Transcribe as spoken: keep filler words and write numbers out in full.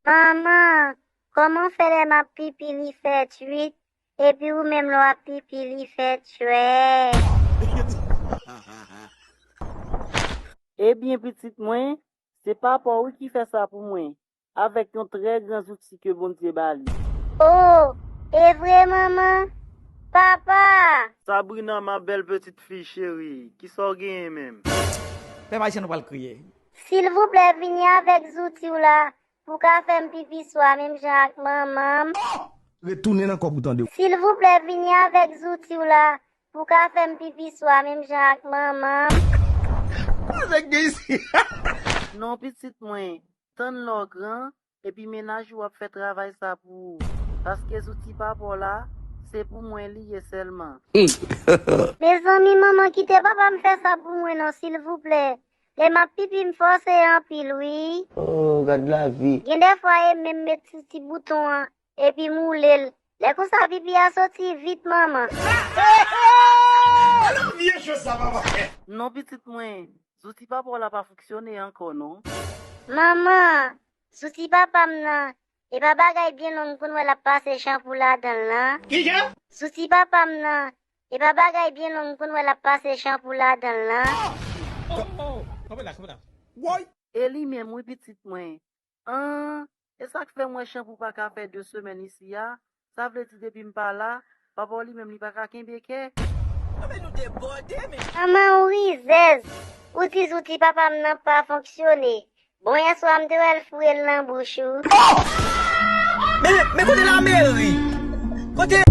Manman, kòman fè lè m ap pipi li fè twit, epi ou menm lè w ap pipi li fè tchwè? Ebyen, pitit mwen, se papa w wi ki fè sa pou mwen, avèk yon trè gran zouti ke Bondye ba li. O, e vre, manman? Papa! Sabrina, ma belle petite fille chérie, kisa w genyen menm? Pèp ayisyen nou pral kriye. Silvouplè, vini avèk zouti w la pou w ka fè m pipi swa menm jan ak manman m. Retounen nan kò pou tande w. Silvouplè, vini avèk zouti w la pou w ka fè m pipi swa menm jan ak manman m. Koze gen isi? Non, pitit mwen, tann lè w gran, epi mennaj ou ap fè travay sa pou ou. Paske zouti papa w la, se pou mwen li ye sèlman. Mezanmi, manman, kite papa m fè sa pou mwen non, silvouplè. Lè m ap pipi, m fòse anpil, wi. Oh, gad lavi. Gen dèfwa, e menm met sou ti bouton an, epi m woule l. Lè konsa, pipi a soti vit, manman. Vye cho sa, papa. Non, pitit mwen, zouti papa w la pa fonksyone ankò, non. Manman, zouti papa m nan, e pa bagay byen long m konn wè l ap pase chanpou ladan l lan. Kijan? Zouti papa m nan, e pa bagay byen long m konn wè l ap pase chanpou ladan l lan. Oh, oh, kanpe la, kanpe la. Woy! E li menm wi, pitit mwen. An, e sa k fè m wè chanpou pa ka fè de semèn isi a? Sa vle di depi m pa la, papa w li menm li pa ka kenbe kè? Manman, ou rizèz. Ou di zouti papa m nan pa fonksyone. Bon, yèswa m te wè l foure l nan bouch ou. Men, men kote lameri? Kote